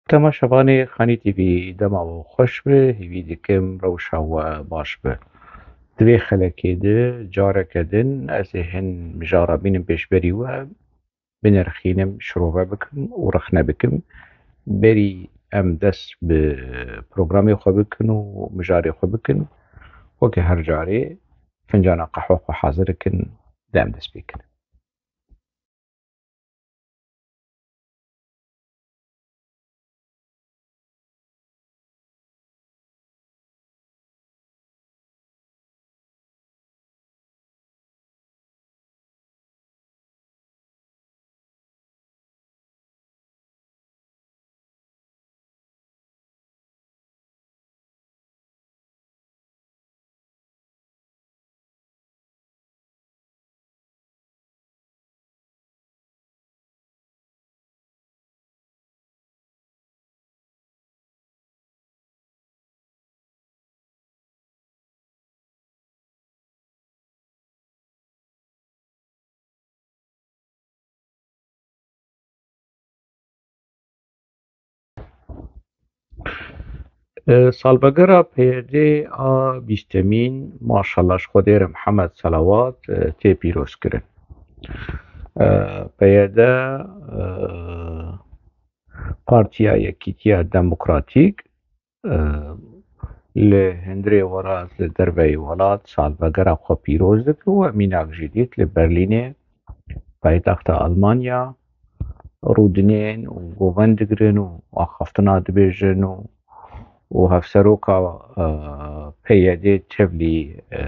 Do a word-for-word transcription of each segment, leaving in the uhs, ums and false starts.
Temaşevanê Xanî T V, dema we xweş be, hêvî dikim rewşa we baş be. Di vê xelekê de careke din ez ê hin mijara bînim pêşberî we, binirxînim, şirove bikim û rexne bikim. Berî em dest bi programê xwe bikin û mijarê xwe bikin, weke her carê fincana qehwe xwe hazir bikin, dem dest pê kin. E, salvegera P Y D a bîstemîn, maşallah ji Xwedê re Mihemed Selawat, e, tê pîrozkirin. E, P Y D, e, Partiya Yekîtiya Demokratîk, e, li hundirê welat, li derveyî welat salvegera xwe pîroz dike û em mînak jî dît li Berlînê, paytexta Almanya, rûdinên û govend digirin û axaftina dibêjin û, û hevseroka, e, P Y D tevlî, e,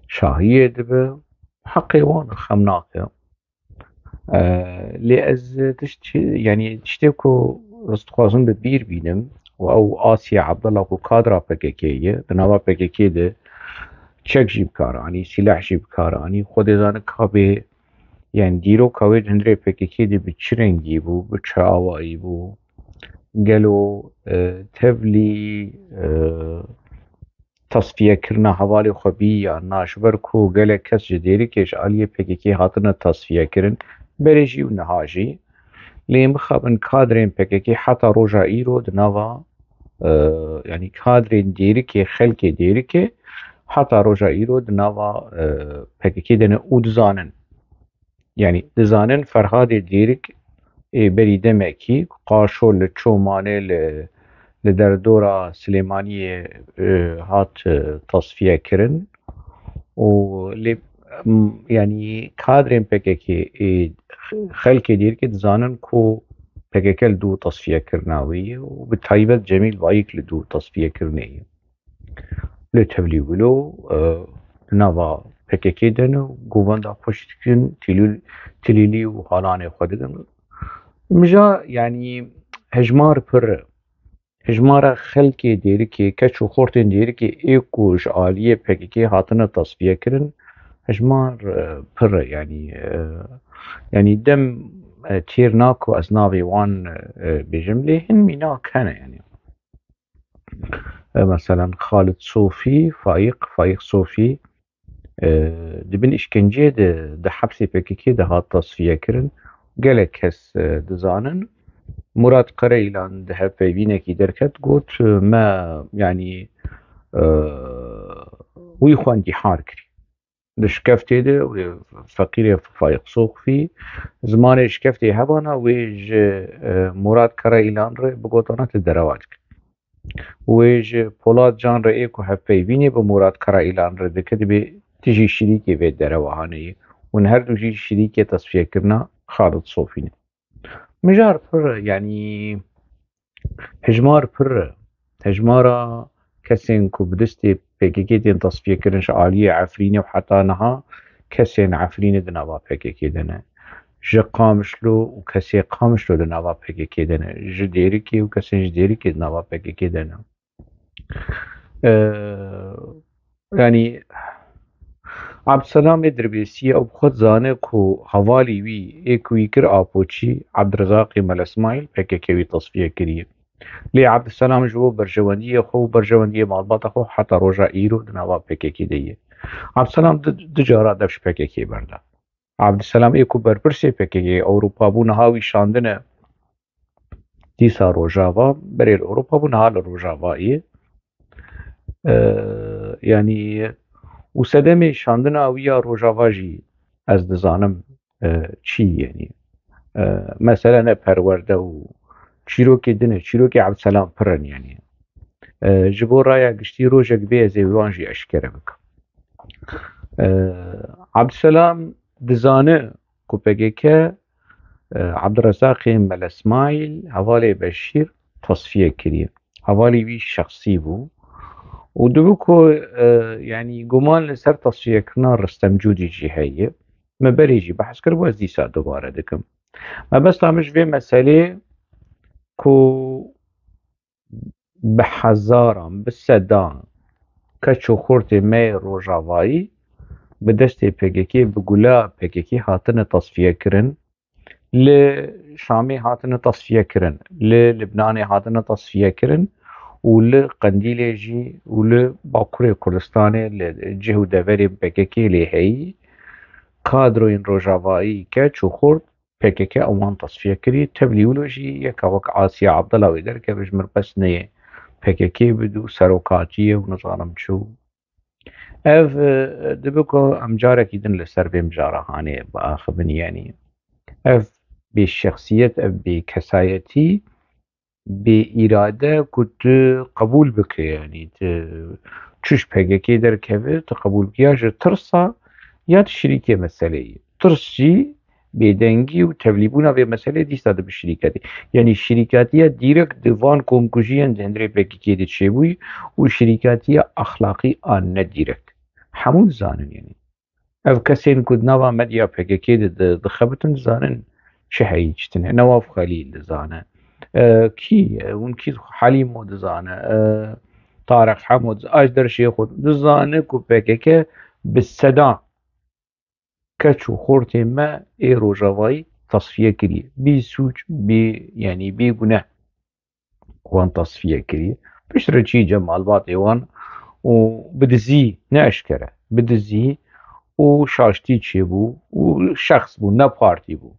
şahiyê dibe. Heqê wan xem nake. E, lê ez tişt, yanî tiştê ku ez dixwazim bi bîr bînim û ew Asiye Abdullah ku kadra P K K ye, di nava P K K de çek jî bi kar anî, sîleh jî bi kar anî, Xwedê zane ka bê, yanî dîroka wê di hundirê P K K de bi çi rengî bû, bi çi awayî bû? Gelo, e, tevlî, e, tasfiyekirina hevalê xwe bî yan na, ji ber ku gelek kes ji Dêrikê ji aliyê P K K hatine tasfiyekirin, berê jî û niha jî. Lê mixabin kadrên P K K heta roja îro di nava, e, yanî kadrên Dêrikê, xelkê Dêrikê heta roja îro di nava, e, P K K de ne û dizanin. Yanî dizanin Ferhadê Dêrik ê berî demekî Qaşo li Çomanê li, li derdora Silêmaniyê, e, hat, e, tasfiye kirin û lê, m, yanî kadrên P K K ê xelkê Dêrikê dizanin ku P K K li dû tasfiye kirina wê ye û bi taybet Cemîl Bayik li dû tasfiye kirinê ye. Lê tevlî wilo, e, di nava P K K de ne û govenda xwe jî dikin, tilîl-, tilîlî û halanê xwe dikin. Mija, yanî hejmar pir e. Hejmara xelkê Dêrikê, keç û xortên Dêrikê ê ku ji aliyê P K K hatine tasfiye kirin, hejmar, e, pir e. Yanî, e, yanî dem, e, têr nako ez navê wan, e, bêjim, lê hin mînak hene yanî. E, meselen Xalid Sofî, Faîq, Faîq Sofî, e, di bin îşkenceyê de di hepsê P K K de hat tasfiye kirin. Gelek kes, e, dizanin. Murat Karayilan di hevpeyvînekî derket, got, e, me, yanî, e, wî xwe întîhar kirî. Di şikeftê de wê feqîrê Faîq Sofî, zimanê şikeftê hebana, wê ji, e, Murat Karayilan re bigotana tu derewa dike. Wê ji Polat Can re ê ku hevpeyvînê bi Murat Karayilan re dike, dibê tu jî şirîkê vê derewa haneyê. Hûn her du jî şirîkê tesfiyekirina Xalid Sofî ne. Mijar pir e, yanî hejmar pir e. Hejmara kesên ku bi destê P K K tên tasfiyekirin ji aliyê Efrînê û heta niha kesên Efrînê di nava P K K de ne. Ji Qamişlo û kesê Qamişlo di nava P K K de ne. Ji Dêrikê û kesên ji Dêrikê di nava P K K de ne. Ee, yanî Abdselamê Dirbêsiyê ew bi xwe dizane ku hevalî wî ê ku wî kir Apoçî, Abdirizaqê Mele Smaîl P K K wî tasfiye kiriye. Lê Abdselam ji bo berjewendiyê xwe û berjewendiyê malbata xwe heta roja îro di nava P K K de ye. Abdselam du, du cara dev ji P K K berda. Abdselam ê ku berpirsê P K K Ewropa bû, niha wî şandine Dîsa Rojava, berê li Ewropa bû, niha li Rojavayê. E, yanî û sedemê şandina wî ya Rojava jî ez dizanim, e, çi yenî. E, mesele ne perwerde û çîrokê din e, çîrokê Ebdselam pir in yenî. E, ji bo raya giştî rojek bê ez ê wan jî eşkere bikim. E, Ebdselam dizane ku P K K, e, Ebdirezaqê Mele Smaîl hevalê Beşîr tasfiye kiriye. Hevalê wî şexsî bû û dibe ku, e, yanî guman li ser tasfiyekirina Ristem Cûdî jî heye. Me berê jî behs kir, ez dîsa dubare dikim. Mebesta min ji vê meselê ku bi hezaran, bi sedan keç û xortê me yê Rojavayî bi destê P K K, bi gula P K K hatine tasfiye kirin, li Şamê hatine tasfiye kirin, li Libnanê hatine tasfiye kirin û li Qendîlê jî û li Bakurê Kurdistanê, li cih û deverê P K K lê heyî, kadroyên Rojavayî keç û xort P K K ewan tasfiye kirî. Tevlî wilo jî yeka wek Asiya Abdala wê derkeve, ji min pes neyê P K K bid û serokatiyê û nizanim çi û ev, e, dibe ku em carekî din li ser vê mijara hanê biaxivin, yanî ev bê şexsiyet, ev bê kesayetî, bê îrade ku tu qebûl bike, yanî tu çi ji P K K derkeve, tu qebûl bike ya ji tirsa ya tu şirîkê meselê yî. Tirs jî bêdengî û tevlîbûna vê meselê dîsa dibe şirîkatî. Yanî şirîkatiya dîrekt di van komkujiyên di hundirê P K K de çêbûyî û şirîkatiya exlaqî a ne dîrekt. Hemû dizanin, yanî. Ev kesên ku di nava medya P K K de di-, dixebitin dizanin çi heyî çi tune. Newaf Xelîl dizane. E, kî? E, hûn kî? Helîmo dizane. E, Tarek Hemo diz-, a ji derşê xwe dizane ku P K K bi sedan keç û xortê me ê Rojavayî tasfiye kiriye. Bî sûc, bî, yanî bî gune wan tasfiye kiriye. Piştre çî cemalbatê wan û bi dizî, ne eşkere, bi dizî û şaştî çêbû û şexs bû, ne partî bû.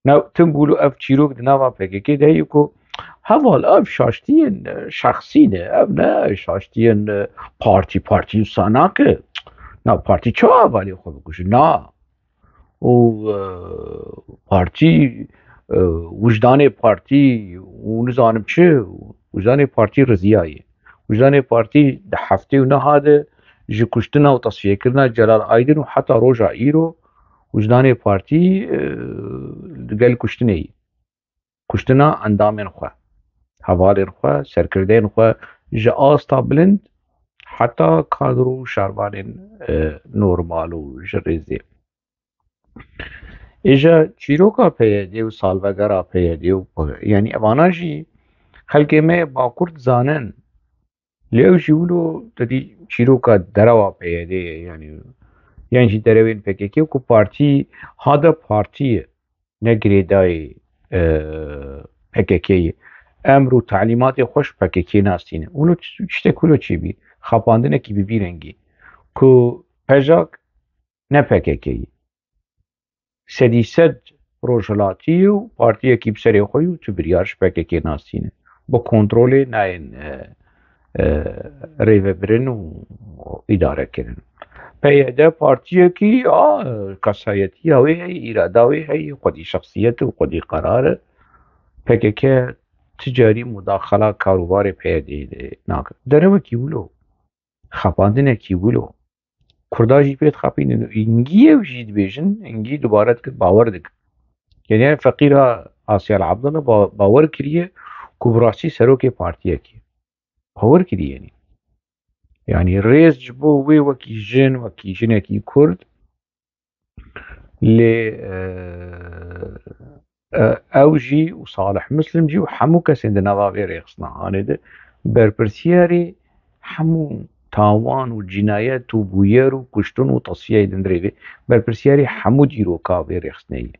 Ne tim bû, ev çîrok di nava P K K de heye ku heval ev şaştiyên, e, şexsî ne, ev ne şaştiyên, e, partî, partî wisa nake. Na partî çawa hevalê xwe bikuje? Na. Û, e, partî, e, wijdanê partî û nizanim çi, wijdanê partî riziyaye. Wijdanê partî di heftê û neha de ji kuştina û tasfiyekirina Celal Aydin û heta roja îro wijdanê partî, e, digel kuştinê ye. Kuştina endamên xwe, hevalên xwe, serkirdeyên xwe, ji asta bilind heta kadro û şervanên, e, normal û ji rêzê. Îja çîroka P Y D û salvegera P Y D û, yanî evana jî xelkê me yê Bakur dizanin. Lê ew jî wilo te dî çîroka derewa P Y D ye, yanî, yan jî derewên P K K ku partî hade partî ye, ne girêdayî, e, P K K ye. Emr û talîmatê xwe ji P K K nastîne. Wilo ç-, tiştek wilo çêbî, xapandinekî bi vî rengî ku pejak ne P K K ye. Sedî sed rojhilatî û partiyekî bi serê xwe yû tu biryar ji P K K nastîne. Bi kontrolê nayên, e, e, rêvebirin û îdare kirin. P Y D partiyekî a, kesayetiya wê heye, îrada wê heye, xwedî şexsiyet û xwedî qerar e. P K K ti carî mudaxela karûbarê P Y D'yê nake. Derewekî wilo, xapandinekî wilo. Kurda jî pê dixapînin û îngî ew jî dibêjin, îngî dubare dikin, bawer dikin. Yanî feqîra Asiyal Abdullah ba-, bawer kiriye ku bi rastî serokê partiyekê. Bawer kiriye yanî. Yanî rêz ji bo wê wekî jin, wekî jinekî Kurd. Lê, e, e, ew jî û Salih Muslim jî û hemû kesên di nava vê rêxistina hanê de berpirsiyarê hemû tawan û cînayet û bûyer û kuştin û tasfiyeyê di hundirê vê berpirsiyarê hemû dîroka vê rêxistinê ye.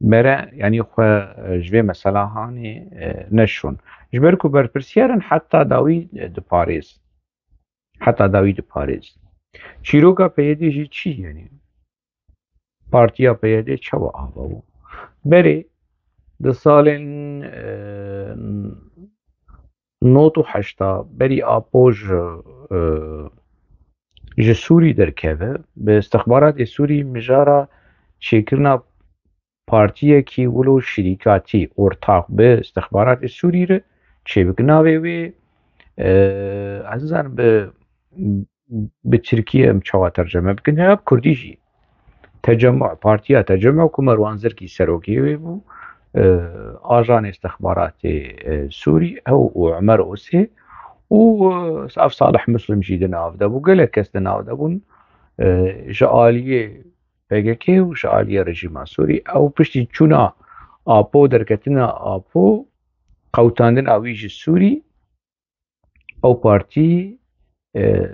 Mere, yanî xwe, e, ji vê mesela hanê, e, neşon. Ji ber ku berpirsiyar in heta dawî, e, diparêz. Heta dawî diparêz. Çîroka P Y D jî çi yenî? Partiya P Y D çawa ava bû? Berê Di salên e, nod û heşta berî Apo ji, e, ji Sûrî derkeve, bi istixbaratê Sûrî mijara çêkirina partiyekî wilo şirîkatî, ortaq bi istixbaratê Sûrî re çêbik navê wê, e, ez nizanim bi, bi Tirkî em çawa terceme bikin, ya bi Kurdî jî. Tecemmu, partiya Tecemmu ku Merwan Zirkî serokê wê bû, e, ajanê istixbaratê, e, Sûrî, ew û Ömer Osê û, e, ev Salih Muslim jî di nav de bû, gelek kes di nav de bûn, e, ji aliyê P K K û ji aliyê rejîma Sûrî. Ew piştî çûna Apo, derketina Apo, qewtandina wî ji Sûrî, ew partî, e,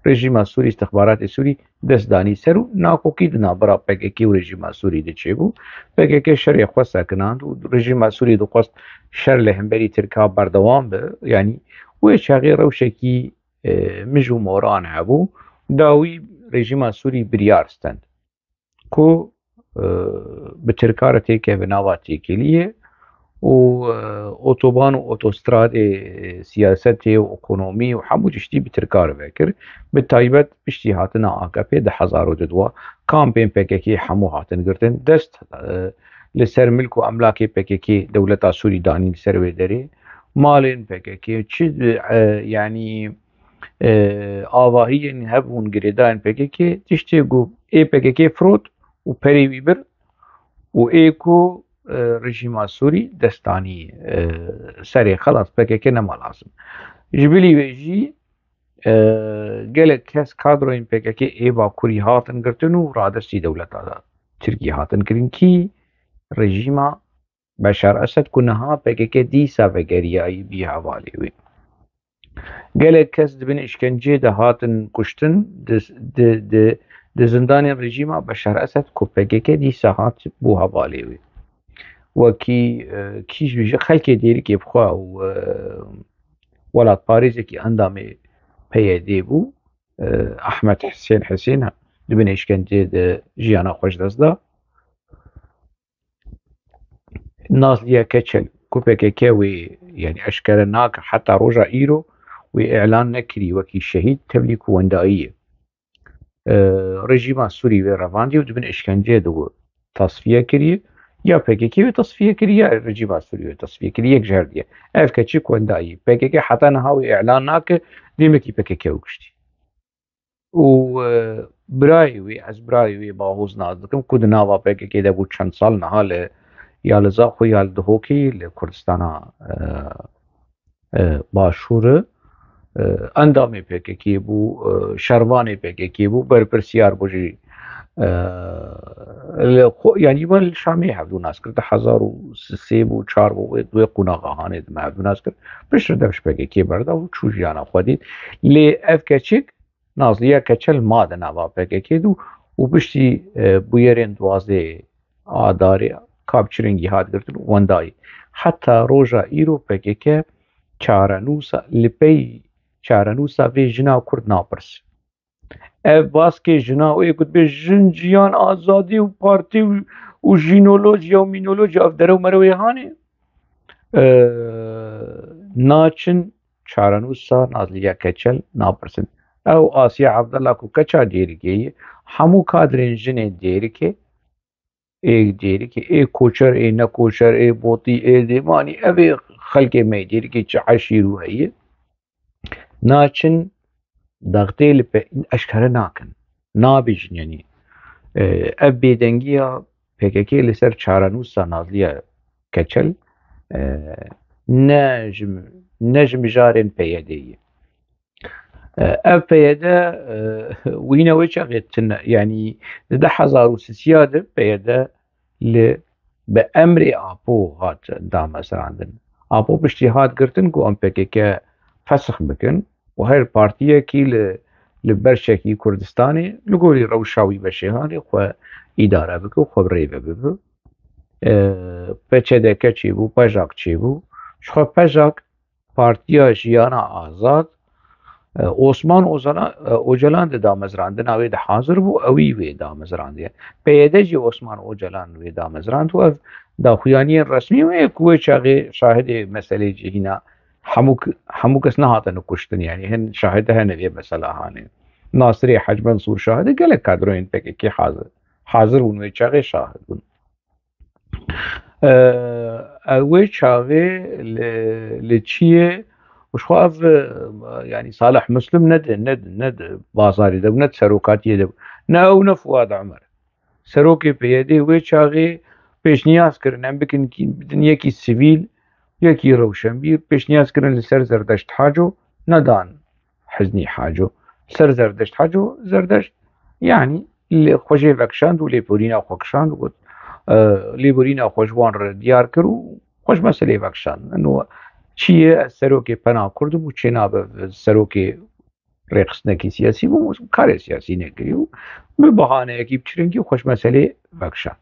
rejîma Sûrî, istixbaratê Sûrî dest danî ser û nakokî di navbera P K K û rejîma Sûrî de çêbû. P K K şerê xwe sekinand û rejîma Sûrî dixwest şer li hemberî Tirka berdewam be. Yanî wê çaxê rewşekî, e, mij û moran hebû. Dawî rejîma Sûrî biryar stend ku, e, bi Tirka re têkeve nava têkiliyê û, e, otoban û otostradê, e, siyasetê û ekonomî û hemû tiştî bi Tirka re vekir. Bi taybet piştî hatina A K P di hezar û dudwa kampên P K K hemû hatin girtin. Dest, e, li ser milk û emlakê P K K dewleta Sûrî danî li ser wê derê. Malên P K K çi, e, yanî, e, avahiyên hebûn girêdayên P K K, tiştê ku ê P K K firot û perê wî bir û ê ku, e, rejîma Sûrî destanî, e, serê xelas P K K nema lazim. Ji bilî wê jî, e, gelek kes kadroyên P K K ê Bakurî hatin girtin û radestî dewleta Tirkî hatin kirin kî rejîma Beşar Esed ku niha P K K dîsa vegeriyayî bî hevalê wê. Gelek kes di bin îşkenceyê de hatin kuştin, di, di, di, di zindanên rejîma Beşar Esed ku P K K dîsa hat bû hevalê wê. Wekî, e, kî ji xelkê Dêrikê bi xwe û, e, welatparêzekî endamê P Y D'ê bû, e, Ahmet Husên Husên di bin îşkenceyê de jiyana xwe ji dest da. Nazliye Keçel ku P K K wê, yanî eşkere nake heta roja îro wê îlan nekirî wekî şehîd, tevlî ku wendayî ye. E, rejîma Sûrî wê revandî û di bin îşkenceyê de wê tasfiye kirî. Ya P K K wê tasfiye kirî ya rejîma Sûrî wê tasfiye kirî. Yek ji her diye. Ev keçik wendayî. P K K heta niha wê îlan nake, demekî P K K wê kuştî. Û, e, birayê wî, ez birayê wî Bahoz nas dikim, ku di nava P K K de bû çend sal, niha li, ya li Zaxo ya li Dihokê, li Kurdistana, e, e, Başûr, e, endamê P K K bû, e, şervanê P K K bû, berpirsiyar bû jî, e, li xwe, yanî me li Şamê hevdû nas kir, di hezar û sê bû, çar bû, wê, wê qonaxa hanê di me hevdû nas kir. Piştre dev ji P K K berda û çû jiyana xwe dît. Lê ev keçik, Nazliye Keçel ma di nava P K K de û piştî, e, bûyerên duwazdeh Adarê ka bi çi rengî hat girtin û wendayî. Heta roja îro P K K çarenûsa, li pey çarenûsa vê jina Kurd napirs. Ev baskê jina û ê ku dibê jin, jiyan, azadî û partî û, û jînolojiya û mînolojiya, ev derew merewê hanê, e, naçin çarenûsa Nazliye Keçel napirsin. Ew Asiye Evdela ku keça Dêrikê ye, hemû kadrên jinên Dêrikê, ê Dêrikê, ê koçer, ê nekoçer, ê botî, ê dêmanî, ev ê xelkê me yê Dêrikê çi eşîr û heye, naçin dextê li pe-, eşkere nakin. Nabêjin, yanî, e, ev bêdengiya P K K li ser çarenûsa Nazliye Keçel, e, ne ji, ne ji mijarên P Y D'ê ye. E, ev P Y D, e, wîne wê çaxê tune, yanî di du hezar û sisiya de P Y D li, bi emrê Apo hat damezrandin. Apo piştî hat girtin ku em P K K fesix bikin û her partiyekî li, li berçekî Kurdistanê li gorî rewşa wî veşêhanê xwe îdare bike û xwe bi rê ve bibe. E, P Ç D K çêbû, PJAK çêbû. Ji xwe PJAK Partiya Jiyana Azad, e, Osman Ozala-, e, Ocalan di damezrandina wê de hazir bû, ewî wê damezrandiye. P Y D jî Osman Ocalan wê damezrand û ev daxuyaniyên resmî wê ku wê çaxê şahidê meselê cihîna hemû k-, hemû kes nehatine kuştin, yanî hin şahide hene vê mesela hanê. Nasirê Hec Mensûr şahide, gelek kadroyên P K K hazir, hazir bûn wê çaxê şahid bûn. Ew wê çaxê li, li çiyê û ji xwe ev, e, yanî Salih Muslim ne di, ne di, ne di bazarê de bû, ne di serokatiyê de bû. Ne ew, ne Fuad Omer. Serokê P Y D'ê wê çaxê pêşniyaz kirin, em bikin kî, bidin yekî sivîl, yekî rewşenbîr, pêşniyaz kirin li ser Zerdeşt Haco, nedan Hiznî Haco. Li ser Zerdeşt Haco, Zerdeşt, yanî li xwe jê vekişand û lêborîna xwe kişand û got, e, lêborîna xwe ji wan re diyar kir û xwe ji meselê vekişand. Eno çi ye, ez serokê Pena Kurd im û çênabe serokê rêxistinekî siyasî bûm û karê siyasî nekirî û bi bahaneyekî, bi çi rengî xwe ji meselê vekişand.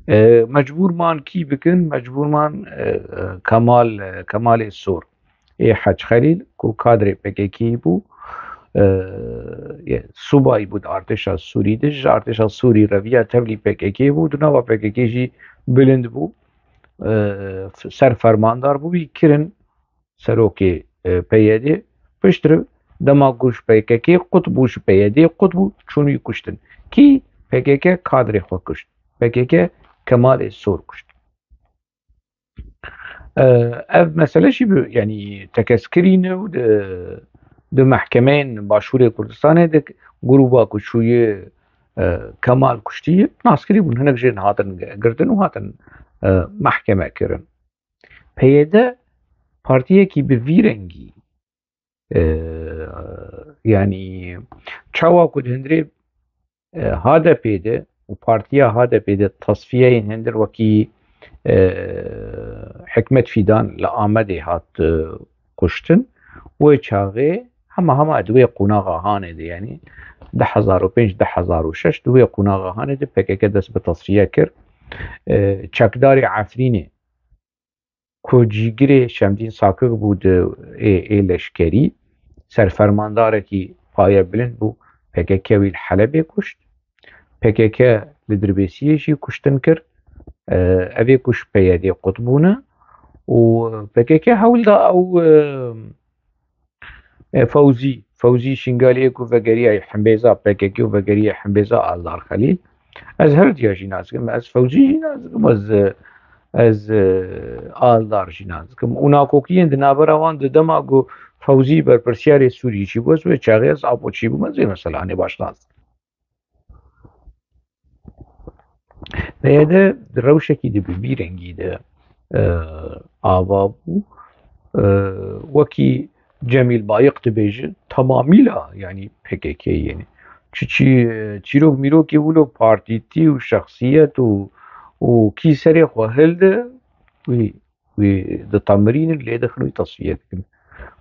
E, mecbûr man kî bikin? Mecbûr man, e, e, Kemal, e, Kemalê Sor. Ê Hec Xelîl ku kadrê P K K bû, e, ye, subayî bû di artêşa Sûrî de, ji artêşa Sûrî re viya tevlî P K K bû, di nava P K K jî bilind bû, e, f-, ser fermandar bû, wî kirin serokê, e, P Y D. Piştre dema ku ji P K K qut bû, ji P Y D qut bû, çûn wî kuştin. Kî? P K K kadrê xwe kuşt. P K K Kemalê Sor kuşt. E, ev mesele jî bi, yanî tekez kirîne û di, di mehkemeyên Başûrê Kurdistanê de grûba ku çûye, e, Kemal kuştî, naskirî bûn. Hinek jê hatin girtin û hatin, e, mehkeme kirin. P Y D partiyekî bi vî rengî, e, yanî çawa ku di hundirê, e, H D P de û partiya H D P de tasfiyeyên hundir wekî, e, Hikmet Fîdan li Amedê hat, e, kuştin, wê çaxê hema hema di wê qonaxa hanê de, yanî du hezar û pênc, du hezar û şeş, di wê qonaxa hanê de P K K dest bi tasfiye kir. E, çekdarê Efrînê, ku cîgirê Şemdîn Sakik bû di ê, ê leşkerî, serfermandarekî payebilind bû, P K K wî li Helebê kuşt. P K K li Dirbêsiyê jî kuştin kir. E, ev ê ku ji P Y D'ê qut bûne û P K K hewl da ew, e, E, Fewzî, Fewzî Şingaliyê ku vegeriya Himbêza P K K û vegeriya Himbêza Aldar Xelîl. Ez her diya jî nazikim. Ez Fewzî jî nazikim. Ez, ez, e, Aldar jî nazikim. Û nakokiyên di navbera wan di dema ku Fewzî berpirsiyarê Sûrî jî bû, ez wê çaxê ez Apoçî bûm, ez vê meselanê baş nazikim. P Y D di rewşekî de bi vî rengî de, e, ava bû. E, wekî Cemîl Bayik dibêje, tamamîla, yanî P K K, yanî çi, çi, çîrok mîrokê wilo partîtî û şexsiyet û, û kî serê xwe hilde, wî wî ditemirînin, lê dixin wî tasfiye dikin.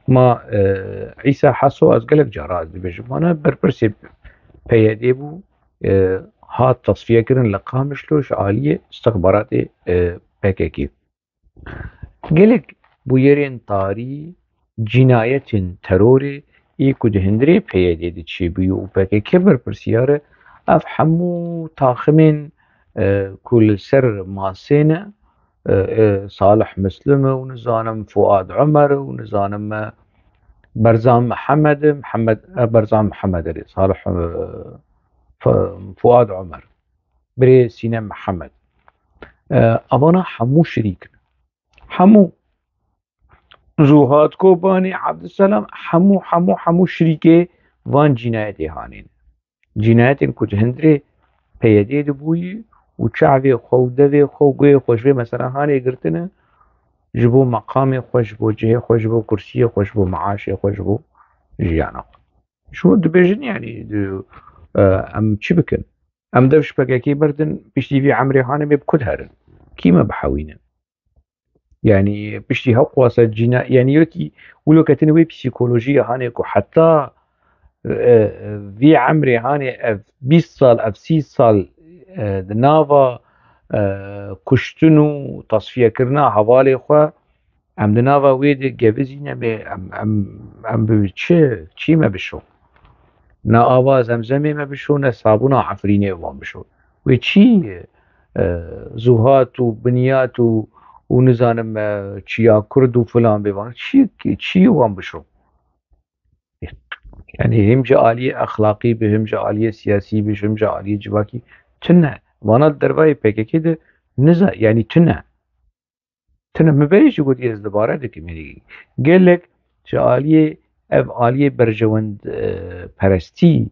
Ma, e, Îsa Heso, ez gelek cara ez dibêjim, wana berpirsê P Y D bû, e, hat tasfiye kirin li Qamişlo ji aliyê istixbaratê, e, P K K. Gelek bûyerên tarî, cînayetên terorê ê ku di hundirê P Y D de çêbûyî û P K K berpirsiyar e, ev hemû taximên, e, ku li ser masê ne, e, e, Salih Muslim e û nizanim Fuad Omer e û nizanim, e, Berzan Mihemed e, Mihemed, e, Berzan Mihemed e, Salih, e, Fu-, Fuad Omer, birê Sînem Mihemed. E, evana hemû şirîk in. Hemû. Zuhad Kobanî, Abdulselam, hemû, hemû, hemû şirîkê van cînayetê hanê ne. Cînayetên ku di hundirê P Y D'ê de bûyî û çavê xwe û devê xwe û guhê xwe ji vê mesela hanê girtine, ji bo meqamê xwe, ji bo cihê xwe, ji bo kursiyê xwe, ji bo meaşê xwe, ji bo jiyana xwe. Ji bo dibêjin, yanî, di, e, em çi bikin? Em dev ji P K K berdin, piştî vî emrê hanê me bi ku diherin? Kî me bihewîne? Yanî piştî hewqasa cîna-, yanî wekî wilo ketine wê psîkolojiyê hanê ku heta, e, e, vî emrê hanê ev bîst sal, ev sî sal, e, di nava, e, kuştin û tasfiyekirina hevalê xwe, em di nava wê de gevizîne bê, em, em, em bi çi, çî me bişo? Ne ava Zemzemê me bişo, ne sabûna Efrînê wan bişo. Wê çi, e, Zuhat û Binyat û, û nizanim, e, çiya Kurd û filan bê van. Çi, çi wan bişo? Yani him ji aliyê exlaqî bi, him ji aliyê siyasî bi, him ji aliyê civakî tune. Vana dervayê P K K de niza, yani tune. Tune min berê jî gotiye ez dibare dikim. Yani gelek ji aliyê ev aliyê berjewend, e, perestî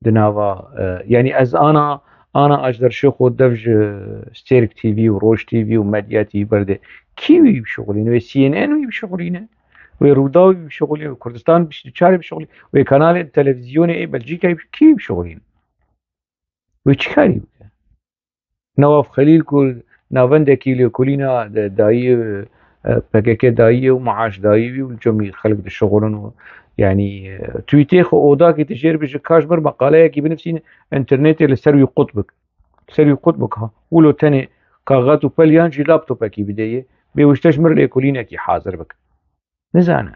di nava, e, yani ez ana, ana ajderşê xwe dev ji Stêrk T V û Roj T V û Medya T V berde. Kî wî bişixulîne? Wê C N N wî bişixulîne? Wê Rûdaw wî bişixulîne? Wê Kurdistan bîst û çar bişixulîne? Wê kanalên televîzyonê ê Belcîkayê kî wî bişixulîne? Wê çi karî bike? Newaf Xelîl ku navendekî lêkolîna de-, dayî, e, P K K dayî û maaş dayî wî û li cemî xelk dişixulin û, yanî, e, tweetê xwe odakî tu jêr bijî, ka ji ber meqaleyekî binivîsîn, înternetê li ser wî qut bik. Li ser wî qut bik ha. Wilo tenê kaxet û pel yan jî laptopekî bideyê. Bê wişte ji mir lêkolînekî hazir bik. Nizane.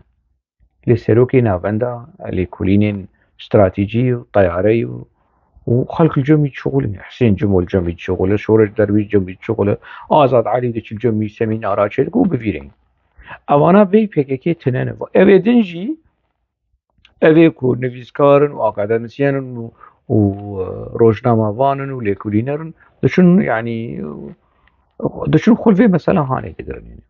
Lê serokê navenda lêkolînên stratejî û teyareyî û, û xelk li cemî dişixulin. Hisên Cimo li cemî dişixule, Şoreş Derwîş cemî dişixule, Azad Elî diçi li cemî semînara çêdike û bi vî rengî. Evana bêyî P K K tune ne. Evê din jî, evê ku nivîskar in û akademisyen in û, û, e, rojnamevan in û lêkolîner in, diçin, yanî, diçin xwe li vê mesela hanê digirin.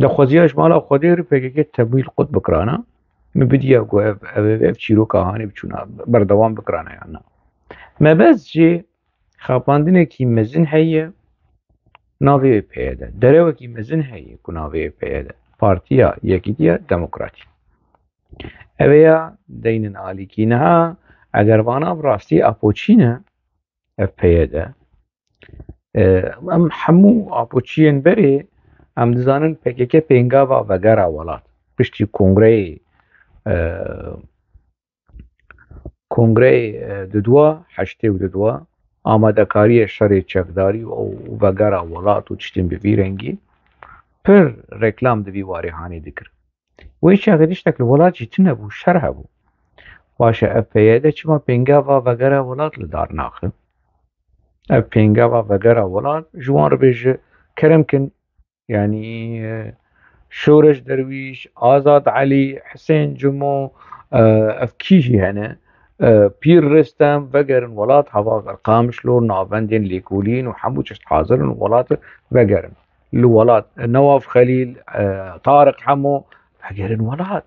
Daxwaziya ji mala Xwedê re P K K temwîl qut bikirana. Min bidiya ku ev, ev, ev, ev çîroka hanê biçûna berdewam bikirana yan na. Mebest jî xapandinekî mezin heye navê P Y D. Derewekî mezin heye ku navê P Y D. Partiya Yekîtiya Demokratîk. Ev ya deynin alîkî niha eger vana bi rastî apoçî ne, ev P Y D, e, em hemû apoçiyên berê em dizanin P K K pêngava vegera welat. Piştî kongreyê, e, kongreyê, e, didwa, heştê û didwa, amadekariyê şerê çekdarî û vegera welat û tiştên bi vî rengî pir reklam di vî warê hanê dikir. Wê çaxê tiştek li welat jî tune bû, şer hebû. Baş e, ev P Y D çima pêngava vegera welat li dar naxe? Ev pêngava vegera welat ji wan re bêje, kerem kin, yanî, e, Şoreş Derwîş, Azad Elî, Hisên Cimo, e, ev kî jî hene, e, Pîr Rêstem, vegerin welat, hava Qamişlo, navendên lêkolîn û hemû çeşt hazir in, welat vegerin. Li welat, e, Newaf Xelîl, e, Tariq Hemo, vegerin welat.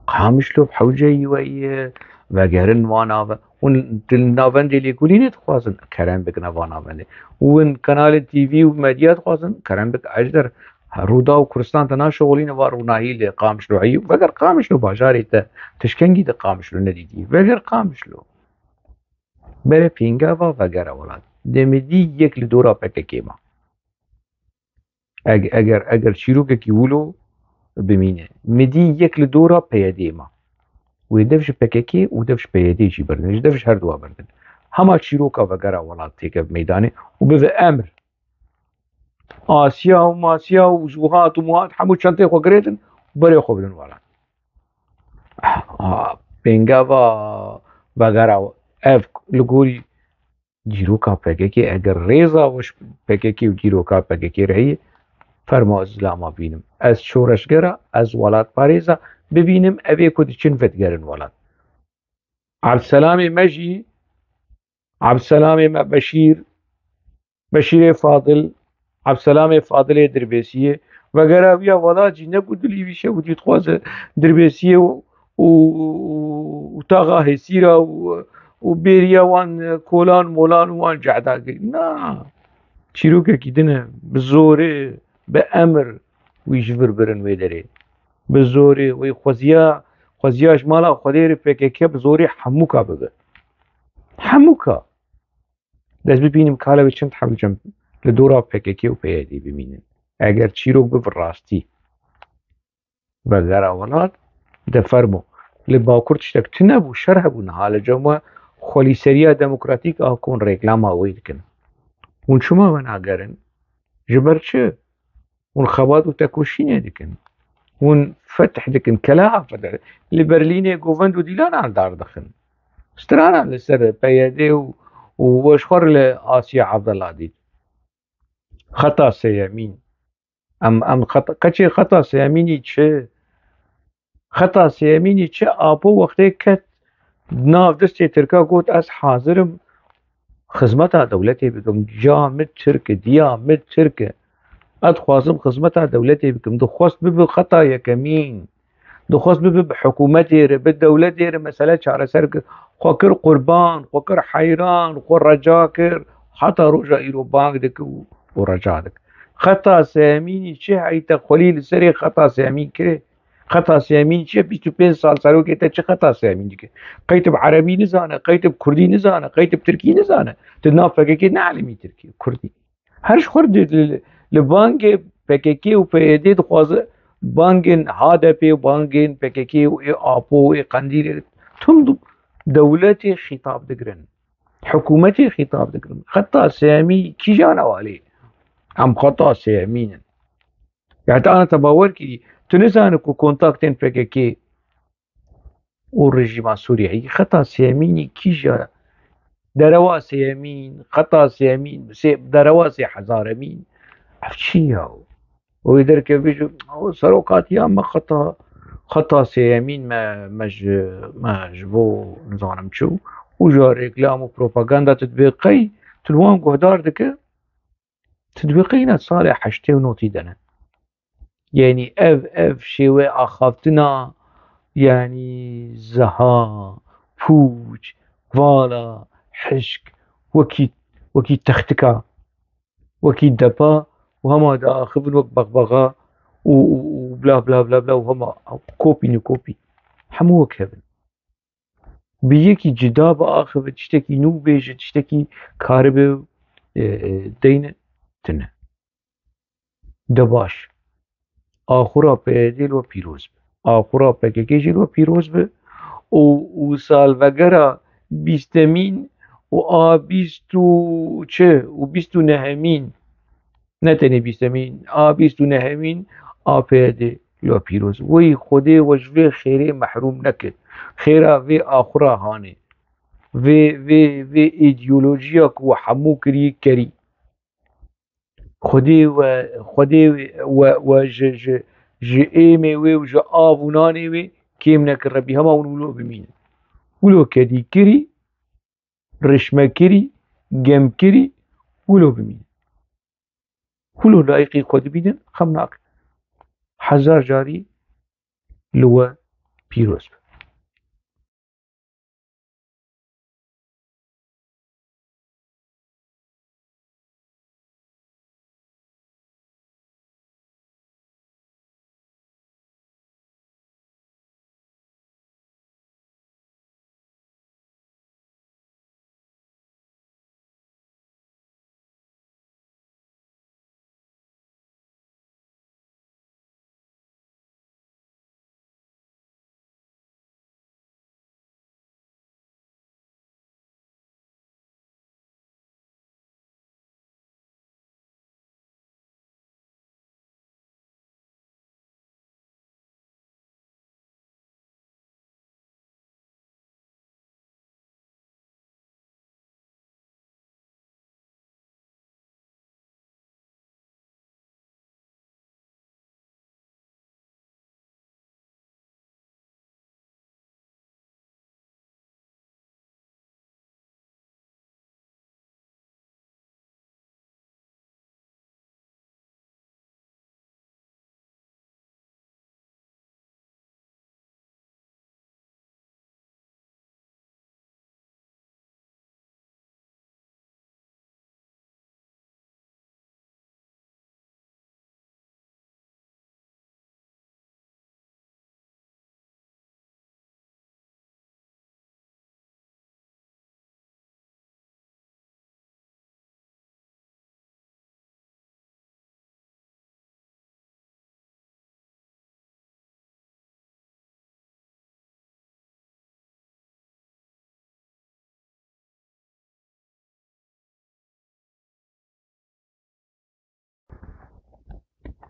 Qamişlo bi hewceyî we ye, vegerin wan nave-, hûn di navendê lêkolînê dixwazin, kerem bikine van navendê. Hûn kanalê T V û medya dixwazin, kerem bik ejder. Rûdaw û Kurdistan te naşixulîne va rûnahî li Qamişlo heyî. Veger Qamişlo bajarê te, tişkengî di Qamişlo nedîtî. Veger Qamişlo. Berê pêngava vegera welat. Demê dî yek li dora P K K ma. Eg-, eger, eger çîrokekî wilo bimîne, midî yek li dora P Y D'ê ma. Wê dev ji P K K û dev ji P Y D jî berdin. Ji dev ji her duwa berdin. Hema çîroka vegera welat têke bi meydanê û bive emir. Asiya û masiya û zuhat û muhat hemû çenteyê xwe girêdin û berê xwe bidin welat. Ah, pêngava vegera ev li gorî dîroka P K K, eger rêza we ji P K K û dîroka P K K re heye, fermo ez lama bînim. Ez şoreşgera, ez welatparêza bibînim, evê ku diçin vedigerin welat. Abdselamê me jî, Abdselamê me Beşîr, Beşîrê Fadil, Abdselamê Fadilê Dirbêsiyê, vegera wî ya welat jî ne ku dilî wî şewitî dixwaze Dirbêsiyê û, û, û taxa Hêsîra û, û bêriya wan kolan molan û wan cehda kir. Na, çîrokekî din e, bi zorê, bi emir wî ji vir birin wê derê. Bi zorê wî xweziya, xweziya ji mala Xwedê re P K K bi zorê hemûka bibe. Hemûka. Dest bibînim kale wê çend hewcem li dora P K K û P Y D bimînin. Eger çîrok bibe rastî vegera welat, de fermo. Li Bakur tiştek tune bû, şer hebû, niha li cem we xwelîseriya demokratîk a kon reklama wê dikin. Hûn çima we nagerin? Ji ber çi? Hûn xebat û tekoşînê dikin. Hûn fetih dikin, keleha fetih. Li Berlînê govend û dîlanan dar dixin. Strana li ser P Y D û, û we ji xwe re li Asiya Evdela dît. Xeta sêyemîn. Em, em xeta, keçê xeta sêyemînî çi? Xeta sêyemînî çi? Apo wextê ket nav destê Tirka, got, "Ez hazir im xizmeta dewletê bikim. Ca min Tirk e, diya min Tirk e. Ez dixwazim xizmeta dewletê bikim." Dixwest bibe xeta yekemîn. Dixwest bibe bi hikûmetê re, bi dewletê re mesele çareser kir. Xwe kir qurban, xwe kir heyran, xwe reca kir. Heta roja îro bang dike û, û reca dike. Xeta sêyemînî çi heyî te xwelî li serê xeta sêyemîn kirê? Xeta sêyemîn çi ye? Bîst û pênc sal serokê te çi xeta sêyemîn dike? Qey tu bi erebî nizane, qey tu bi kurdî nizane, qey tu bi tirkî nizane. Tu nav P K K neelimî tirkî, kurdî. Her ji xwe re di, li, li bangê P K K û P Y D dixwaze bangên H D P û bangên P K K û ê Apo û ê Qendîlê tund dewletê xîtab digirin. Hikûmetê xîtab digirin. Xeta sêyemî kîjan e walê? Em xeta sêyemîn in. Ya te ana te bawer kirî, tu nizane ku kontaktên P K K û rejîma Sûriyeyê xeta sêyemînî kîja? Derewa sêyemîn, xeta sêyemîn, sê, derewa sê hezaremîn. Ev çi ya? Û wê derkeve bêje, "O serokatiya me xeta, xeta sêyemîn me, me ji, me ji bo nizanim çi û, û ji reklam û propaganda tu dibê qey, tu li wan guhdar dike, tu dibê qey ne salê heştê û notî de ne." Yanî ev, ev şêwe axaftina, yanî ziha, pûç, vala, hişk, wekî, wekî textika, wekî depa û hema diaxivin wek bexbexa û, û, û bla, bla, bla, bla û hema kopî nî kopî. Hemû wek hev in. Bi yekî cida biaxive, tiştekî nû bêje, tiştekî karibe, e, e, deyne, tine. De baş. Axura P Y D li we pîroz be. Axura P K K jî li we pîroz be. Û, û salvegera bîstemîn û a bîst û çi û bîst û nehemîn, ne tenê bîstemîn, a bîst û nehemîn a P Y D li we pîroz. Wey Xwedê we ji vê xêrê mehrûm neke. Xêra vê axura hanê. Vê, vê, vê îdeolojiya ku we hemû kirî kerî. Xwedê we, Xwedê we, we, we ji, ji, ji êmê wê û ji av û nanê wê kêm neke Rebî. Hema hûn wilo bimînin. Wilo kedî kirî, rişme kirî, gem kirî, wilo bimînin. Wilo layiqî xwe dibînin, xem nakin. Hezar carî li we pîroz be.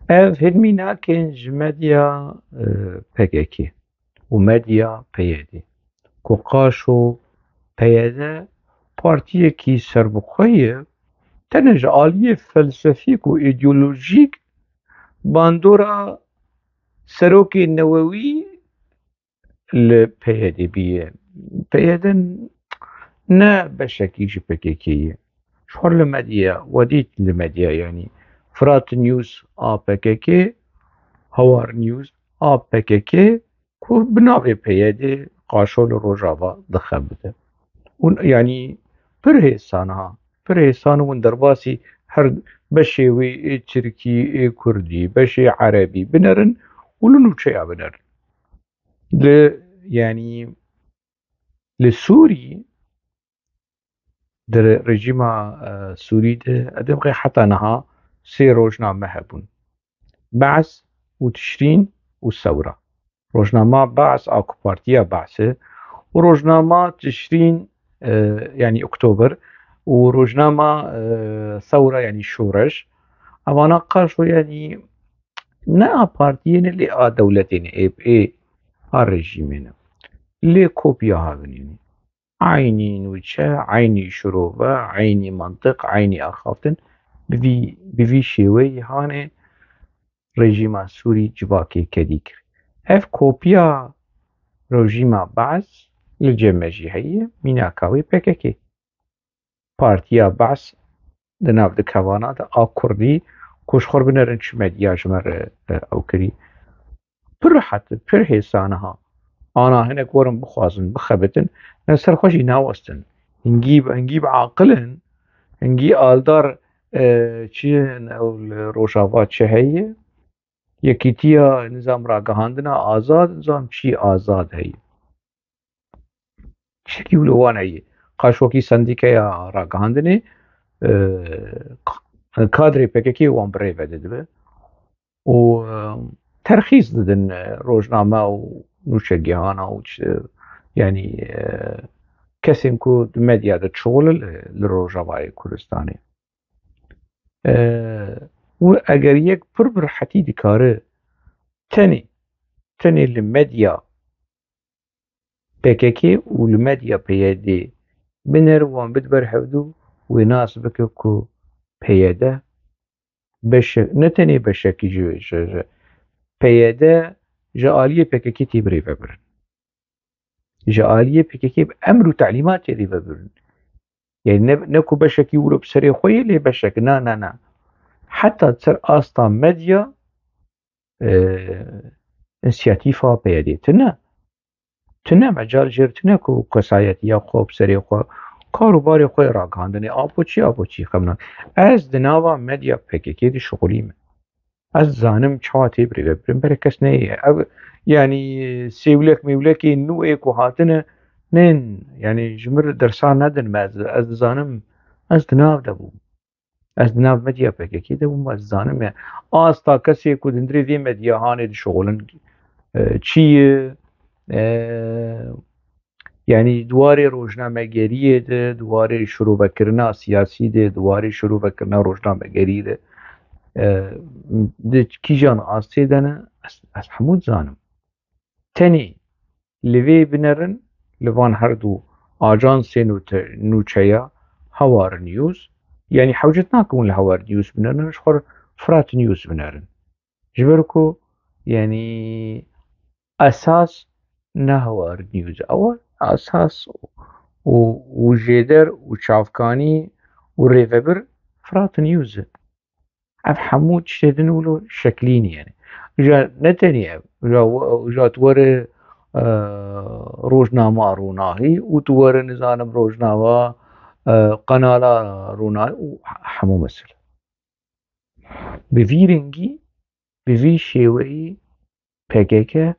Ev hilmînakên ji medya, e, P K K û medya P Y D, ku qaşo P Y D partiyekî serbixwe ye, tenê ji aliyê felsefîk û îdeolojîk bandora serokê newewî li P Y D bîye. P Y D ne beşekî ji P K K ye. Ji xwe li medya, we dît li medya, yanî Firat News a P K K, Hawar News a P K K, ku bi navê P Y D qaşo li Rojava dixebite. Hûn, yanî pir hêsan ha, pir hêsan hûn derbasî her beşê wê ê tirkî, ê kurdî, beşê erebî binerin û li nûçeya binerin. Li, yanî li Sûrî, di re-, rejîma, e, Sûrî de, edem qey heta niha sê rojname hebûn. Be's û Tişrîn û Sewra. Rojnama Be's a ku partiya Be's e û rojnama Tişrîn, e, yanî Oktober û rojnama, e, Sewra yanî Şoreş. Evana qaşo yanî ne a partiyê ne lê a dewletê ne ê, ê a rejîmê ne. Lê kopya havin yanî. Eynî nûçe, eynî şirove, eynî mantiq, eynî axaftin bi vî, bi vî şêweyî hanê rejîma Sûrî civakê kedî kir. Ev kopya rejîma Be's li cem me jî heye, mînaka wê P K K. Partiya Be's di nav di kevana de a kurdî ku ji xwe binerin çi medya ji me re, e, ew kirî. Pir rehet, pir hêsan ha. Ana hinek werin bixwazin, bixebitin, ne ser xwe jî nawestin. Hingî, hingî bi aqil in, hingî aldar, e, çi in ew li Rojava çi heye? Yekîtiya nizam ragihandina azad, nizam çi azad heye. Tiştekî wilo wan heye. Qaş wekî sendîkeya ragihandinê, e, kadrê P K K wan bi rê ve didibe. Û, e, terxîs didin, e, rojname û nûçegihana û çi, yanî, e, kesên ku di medya de çol li, li Rojavayê Kurdistanê. E, û eger yek pir bi rehetî dikare tenê, tenê li medya P K K û li medya P Y D biner wan bid ber hevdû, wê nas bike ku P Y D beşe-, ne tenê beşekî ji, ji, ji P Y D ji aliyê P K K tê birêvebirin. Ji aliyê P K K bi emr û telîmatê rê vebirin. Yani ne, ne ku beşekî wilo bi serê xwe yê lê beşek, na, na, na. Heta ser asta medya, e, însiyatîfa P Y D tune. Tune, mecal jêr tune ku kesayetiya xwe bi serê xwe, kar û barê xwe yê ragihandinê, apo çi, apo çi, xem na. Ez di nava medya P K K dişixulîme. Ez dizanim çawa tê birêvebirin, berê kes neyê. Ev, yanî sêwlek mêwlekê nû ê ku hatine, nên, yanî ji min re dersa nedin me. Ez, ez dizanim, ez di nav de bûm. Ez di nav medya P K K de bûm, ez dizanim ya. Asta kesê ku di hundirê vê medya hanê dişixulin, e, çi ye, e, yanî di warê rojnamegeriyê de, di warê şirovekirina siyasî de, di warê şirovekirina rojnamegerî de, e, di kîjan astê de ne, ez, ez hemû dizanim. Tenê li vê binerin, li van her du ajansên û te-, nûçeya Hawar News, yanî hewcet nake hûn li Hawar News binerin, ji xwe Firat News binerin. Ji ber ku, yanî, esas ne Hawar News e. Ew esas û, û jêder û çavkanî û rêvebir Firat News e. Ev hemû tiştê din wilo şeklînî yani. Uca ne tenê ev, uca, uca tu were, e, rojnama Ronahî û tu were nizanim rojnama, e, qenala Ronahî û hemû mesele. Bi vî rengî, bi vî şêweyî P K K,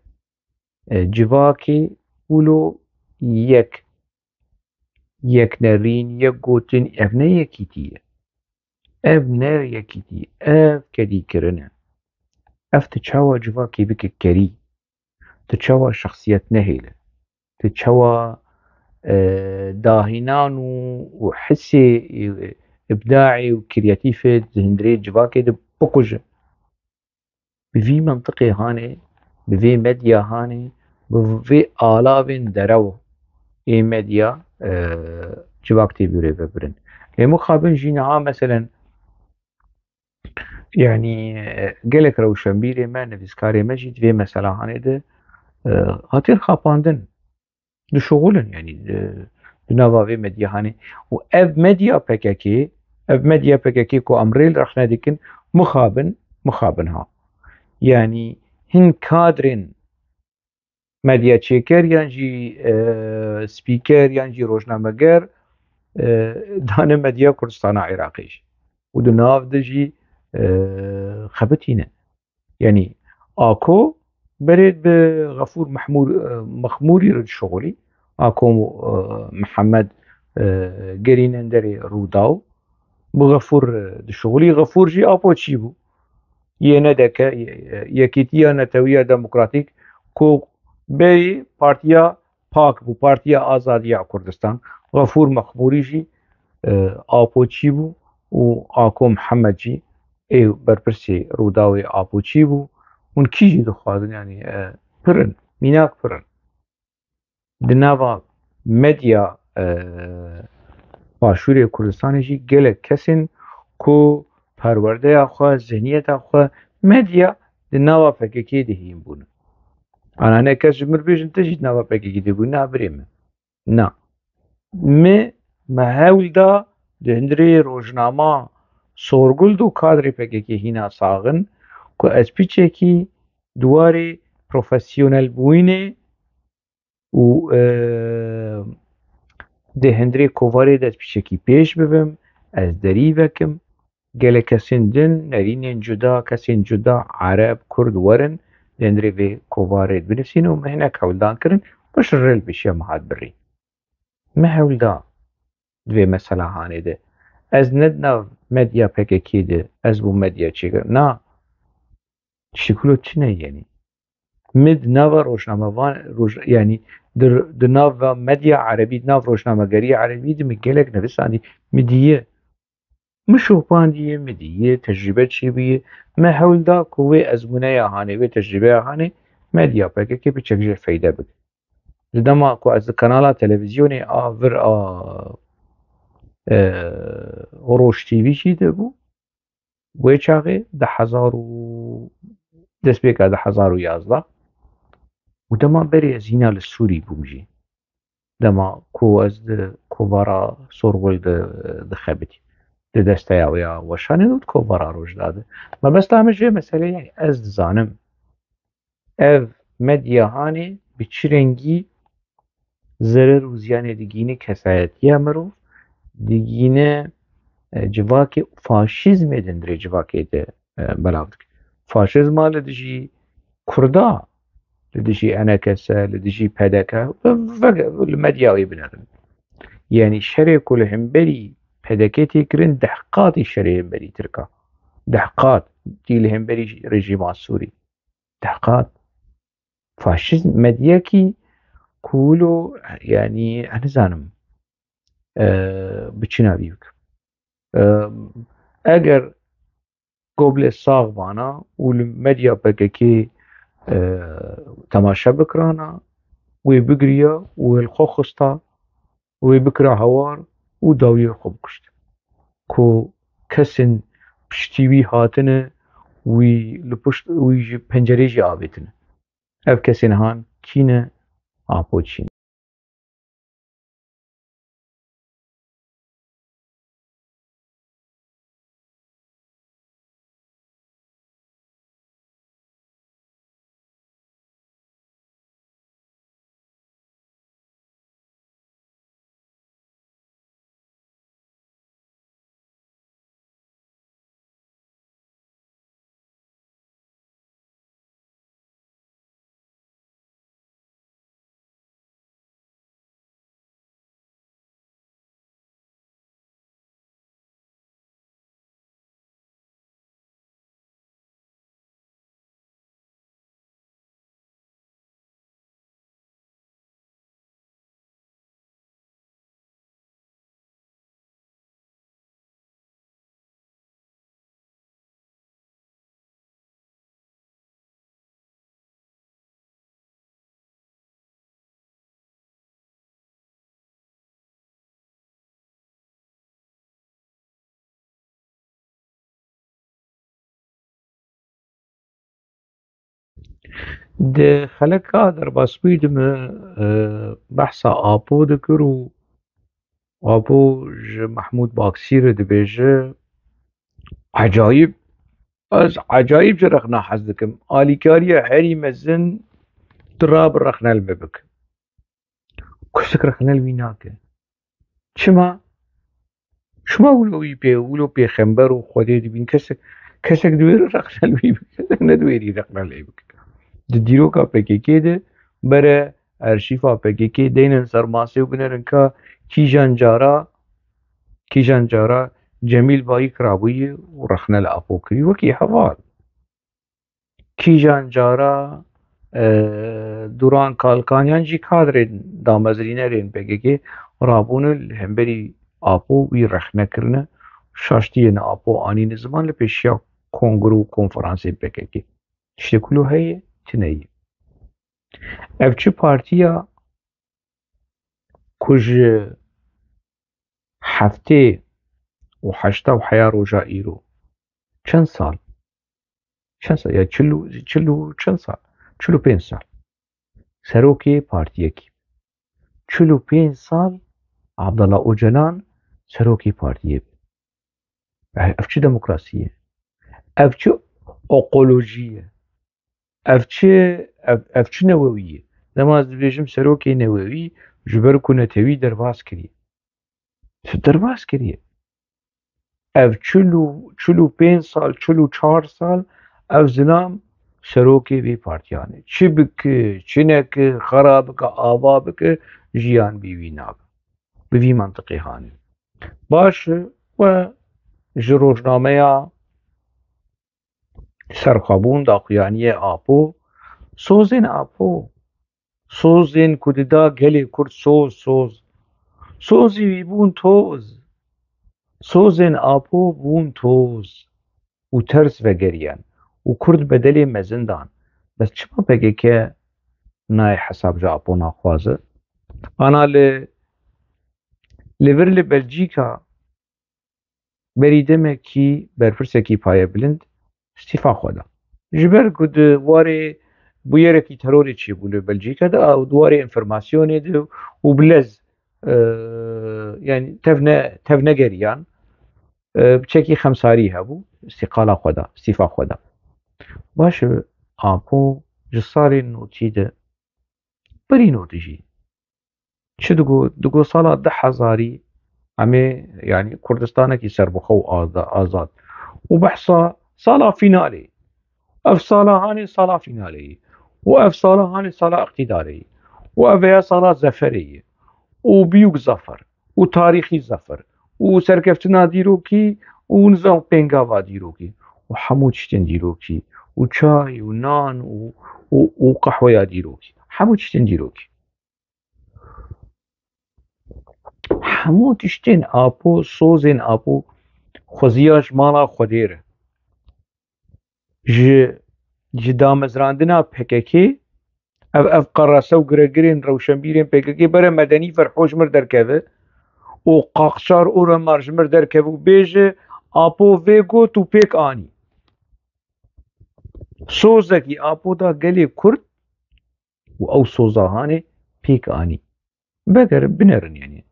e, civakê wilo yek, yek nerîn, yek gotin, ev ne yekîtî ye. Ev ne yekîtî, ev kedîkirin e. Ev tu çawa civakê bike kerî? Tu çawa şexsiyet nehêle? Tu çawa, e, dahînan û, û hisê, e, îbdaê û kreatîfê di hundirê civakê de bikuje? Bi vî mentiqê hanê, bi vê medya hanê, bi vê alavên derew ê medya, e, civak tê bûrê vebirin. Lê mixabin jî niha meselen, yanî, e, gelek rewşenbîrê me, nivîskarê me jî di vê meselahanê de, e, hatin xapandin. Dişuxulin, yanî, e, di nava vê medyahanê. Û ev medya P K K, ev medya P K K ku em rê li rexne dikin, mixabin, mixabin ha. Yanî hin kadrên medya çêker yan jî, e, spîker yan jî rojnameger, e, dane medya Kurdistana Iraqê jî. Û di nav de jî, e, xebitîne. Yanî Ako berê bi Xefûr Mehmûr, e, Mexmûrî re dişuxulî. Ako, e, Mihemed, e, gerînenderê Rûdaw. Bi Xefûr, e, dişuxulî. Xefûr jî apoçî bû. Yê NDK, ye-, Yekîtiya Netewiya Demokratîk ku berî Partiya PAK bû, Partiya Azadiya Kurdistan. Xefûr Mexmûrî jî, e, apoçî bû û Ako Mihemed jî ê berpirsê Rûdawê apoçî bû. Hûn kî jî dixwazin, yanî, e, pir in, mînak pir in. Di nava medya, e, Başûrê Kurdistanê jî gelek kesên ku perwerdeya xwe, zihniyeta xwe, medya di nava P K K de hîn bûn. Anane kes ji min bêjin, te jî di nava P K K de bû, na birê min. Na. Mi, me hewl da di hundirê rojnama Sorgul û kadrê P K K hîna saxin ku ez piçekî di warê profesyonel bûyînê û, e, di hundirê kovarê de ez piçekî pêş bibim, ez derî vekim. Gelek kesên din, nerînên cuda, kesên cuda, Ereb, Kurd werin, di hundirê vê kovarê binivîsin û me hinek hewldan kirin, piştre rê li pêşiya me hat birî. Me hewl da di vê meselahanê de. Ez ne di nav medya P K K de, ez bû medya çêkir. Na, şikilo çi ne yenî? Mi di nava rojnamevan, roj-, yanî di, di nava medya erebî, di nav rojnamegeriya erebî de mi gelek nivîsandî, mi diye. Mi şopandiye, mi diye, tecrûbe çêbûye. Me hewl da ku wê ezmûneya hanê, wê tecrûbeya hanê medya P K K piçek jê feyde bike. Di dema ku ez di kanala televîzyonê a vir a, e, Roj T V jî de bû, wê çaxê di hezar û, destpêka du hezar û yazdeh û dema berê ez hîna li Sûrî bûm jî. Dema ku ez di kovara Sorgul di, dixebitî. Di desteya wê ya weşanê û di kovara Rojda de. Mebesta min ji vê meseleyê, yanî ez dizanim ev medya hanê bi çi rengî zerer û ziyanê digihîne kesayetiya mirov, digihîne, e, civakê û faşîzmê di hundirê civakê de, e, belav dike. Faşîzma li dijî Kurda, li dijî E N K S, li dijî P D K, ve, ve, li medya wê binerin. Yanî şerê ku li hemberî P D K tê kirin, deh qatî şerê hemberî Tirka. Deh qat tê li hemberî rejîma Sûrî. Deh qat. Faşîzm medyekî ku wilo, yanî, ez nizanim, e, bi çi navî bikim. E, eger Goblê sax vana û li medya P K K, e, temaşe bikirana, wê bigiriya û li xwe xista, wê bikira hawar û dawiyê xwe bikuşt. Ku kesên piştî wî hatine, wî li pişt, wî ji pencerê jî avêtine. Ev kesên han kî ne? Apo çî ne? Di xeleka derbasbûyî de min, e, behsa Apo dikir û Apo ji Mehmûd Baksî re dibêje, ecayîb, ez ecayîb ji rexna hez dikim. Alîkariya herî mezin tu rabe rexne li me bike. Kesek rexne li wî nake. Çima? Çima wilo wî pê, wilo pêxember û Xwedê dibîn? Kesek, kesek divêre rexne li wî bike, kesek nedivêrî rexne lê bike. Di dîroka P K K de bere arşîfa P K K deynin ser masê û binerin ka kîjan cara, kîjan cara Cemîl Bayik rabûyî û rexne li Apo kirî wekî heval. Kîjan cara, e, Duran Kalkan yan jî kadrên damezrînerên P K K rabûne li hemberî Apo wî rexne kirine, şaştiyên Apo anîne ziman li pêşiya kongre û konferansên P K K. Tiştê ku lo heye, tune ye. Ev çi partiya ku ji heftê û heşta û heya roja îro çend sal? Çend sal? Ya çil û, çil û çend sal? Çil û pênc sal. Serokê partiyekî. Çil û pênc sal Abdullah Ocalan serokê partiyê bû. Ev çi demokrasî ye? Ev çi ekolojî ye? Ev çi, ev, ev çi newewî ye? Dema ez dibêjim serokê newewî, ji ber ku netewî derbas kiriye. Tu derbas kiriye. Ev çil û, çil û pênc sal, çil û çar sal ev zilam serokê vê partiyan e. Çi bike, çi neke, xera bike, ava bike, jiyan bî wî nabe. Bi vî mantiqê hanê. Baş e, we ji rojnameya serxwebûn daxuyaniyê Apo, sozên Apo, sozên ku dida gelê Kurd soz, soz. Sozî wî bûn toz. Sozên Apo bûn toz û ters vegeriyan û Kurd bedelê mezin dan. Bes çima P K K nayê hesab ji Apo naxwaze? Ana li, li vir li Belcîka berî demekî berpirsekî payebilind îstîfa xwe da. Ji ber ku di warê bûyerekî terorê çêbû li Belcîka de, û di warê înformasyonê de û bi lez, e, yani tevne, tevnegeriyan, e, piçekî xemsarî hebû, îstîqala xwe da, îstîfa xwe da. Baş e, Apo ji salên notî de, berî notî jî, çi digot? Digot sala du hezarî em ê, yani Kurdistanekî serbixwe û azda-, azad. Û behsa sala fînalê. Ev sala hanê sala fînalê ye. Û ev sala hanê sala îqtîdarê ye. Û ev ya sala zeferê ye. Û biyûk zefer. Û tarîxî zefer. Û serkeftina dîrokî û nizam pêngava dîrokî. Û hemû tiştên dîrokî. Û çay û nan û, û, û qehweya dîrokî. Hemû tiştên dîrokî. Hemû tiştên Apo, sozên Apo xweziya ji mala Xwedê re. Ji, ji damezrandina P K K, ev, ev qerese û giregirên rewşenbîrên P K K bere medenî Ferho ji mir derkeve û Qaqçar Oromar ji mir derkeve û bêje, Apo vê got û pêk anî. Sozekî Apo da gelê Kurd û ew soza hanê pêk anî. Vegerin, binerin yani.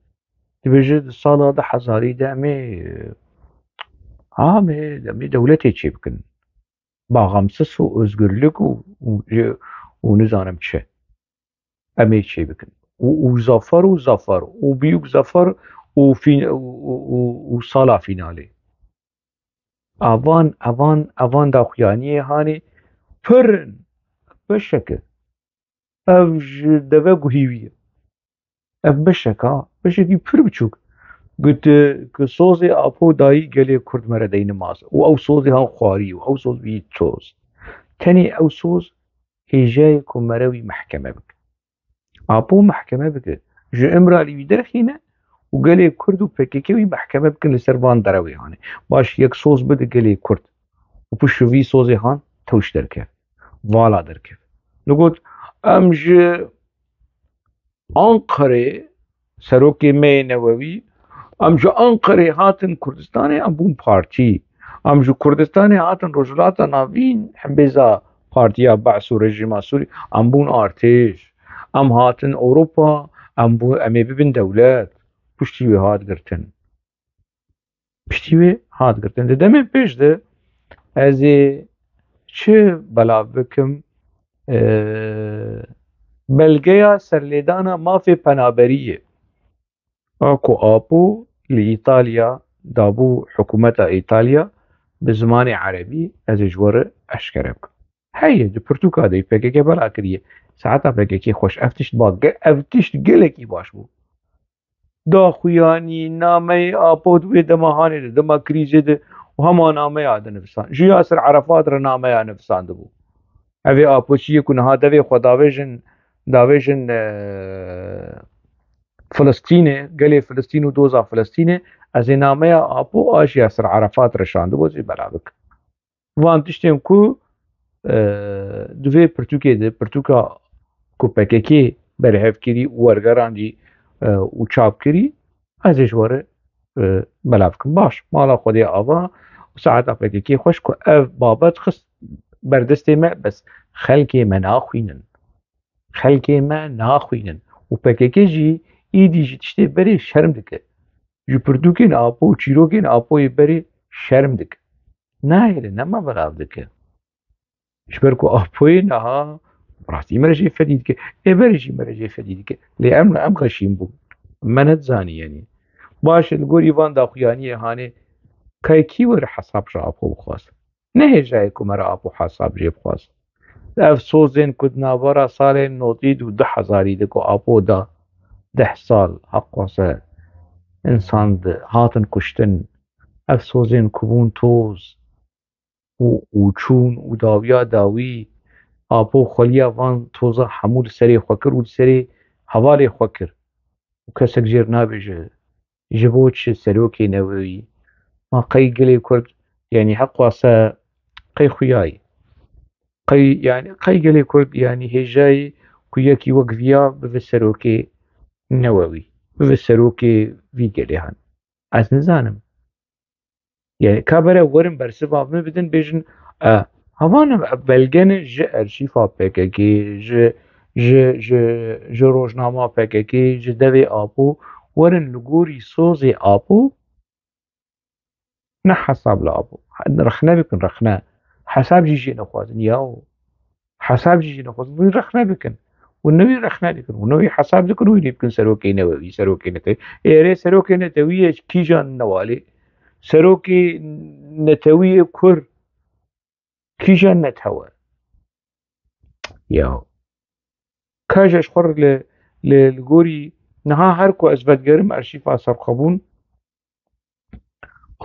Dibêje di sala du hezarî de em ê, ha, em ê, em ê dewletê çêbikin. Bağımsız û özgürlük û, û, û nizanim çi. Em ê çêbikin. Û, û zafer û zafer û biyûk zafer û fîn-, û, û, û, û sala fînalê. Avan, avan, avan daxuyaniyê hanê pir in. Beşeke. Ev ji deve guhî wî ye. Ev beşeka, beşekî pir biçûk. Got, ku sozê Apo dayî gelê Kurd mere deyne mas. Û ew sozê han xwarî û ew soz bî toz. Tenê ew soz hêjayê ku mere wî mehkeme bike. Apo mehkeme bike. Ji Îmralî wî derxîne û gelê Kurd û P K K wî mehkeme bikin li ser van derewê hanê. Baş yek soz bide gelê Kurd. Û pişt vî sozê han tewş derkeve. Vala derkeve. Digot, em ji Anqerê, serokê me yê newewî, em ji Anqerê hatin Kurdistanê, em bûn partî. Em ji Kurdistanê hatin Rojhilata Navîn, hembêza Partiya Be's û rejîma Sûrî, em bûn artêş. Em hatin Ewropa, em bû, em ê bibin dewlet. Piştî wê hat girtin. Piştî wê hat girtin. Di demên pêş de ez ê çi belav bikim? Ee, belgeya serlêdana mafê penaberiyê. A ku Apo li Îtalya dabû hikûmeta Îtalya bi zimanê erebî, ez ê ji we re eşkere bikim. Heye, di pirtûka de P K K bela kiriye. Saeta P K K xweş, ev tişt ba, ge-, ev tişt gelekî baş bû. Daxuyanî, nameyê Apo di wê dema hanê de, dema krîzê de û hema nameya dinivisan. Ji Yasir Erefat re nameya nivisandibû. Ev ê Apo çi ye ku niha devê xwe davêjin, davêjin, e, Filistînê, gelê Filistîn û doza Filistînê, ez ê nameya Apo a ji Yasir Erefat re şandibû, ez ê bela bikim. Van tiştên ku, e, di vê pirtûkê de, pirtûka ku P K K berhev kirî û wergerandî, e, û çap kirî, ez ê ji we re, e, belav bikim. Baş, mala Xwedê ava û saeta P K K xweş ku ev babet xist ber destê me, bes xelkê me naxwînin. Xelkê me naxwînin. Û P K K jî îdî ji tiştê berê şerm dike. Ji pirtûkên Apo û çîrokên Apoyê berê şerm dike. Nahêle, nema belav dike. Ji ber ku Apoyê niha rastî me re jê fedî dike. Ê berê jî me re jê fedî dike. Lê em, em xeşîn bûn. Me nedizanî yenî. Baş e, li gorî van daxuyaniyê hanê, kay kî were hesab ji Apo bixwaz? Ne hêjayê ku me re Apo hesab jê bixwaz. Ev sozên ku di navbera salên notî û du hezarî de ku Apo da, deh sal, heqwase însan di, hatin kuştin. Ev sozên ku bûn toz û, û çûn û dawiya dawî, Apo xweliya van toza hemû li serê xwe kir û li serê hevalê xwe kir. Û kesek jêr nabêje, ji bo çi serokê newewî? Ma qey gelê Kurd, yanî heqwase qey xuyayî? Qey, yanî qey gelê Kurd, yanî hêjayî ku yekî wek viya bibe serokê newewî, bibe serokê vî gelê han? Ez nizanim. Yani, ka bere werin bersiva min bidin, bêjin, e, hevanim, e, belge ne ji erşîfa P K K, ji, ji, ji, ji rojnama P K K, ji devê Apo, werin li gorî sozê Apo, ne hesab li Apo. Rexne bikin, rexne. Hesab jî jê nexwazin, yaw. Hesab jî jê nexwazin. Wî rexne bikin. Û newî rexne dikin. Û newî hesab dikin û wî lê bikin serokê newewî, serokê netewî. Ê, erê serokê netewî ye kîjan newalê? Serokê netewî ye kur? Kîjan netewe? Ya. Ka ji xwe re li, li, li gorî niha her ku ez vedigerim erşîfa serxwebûn,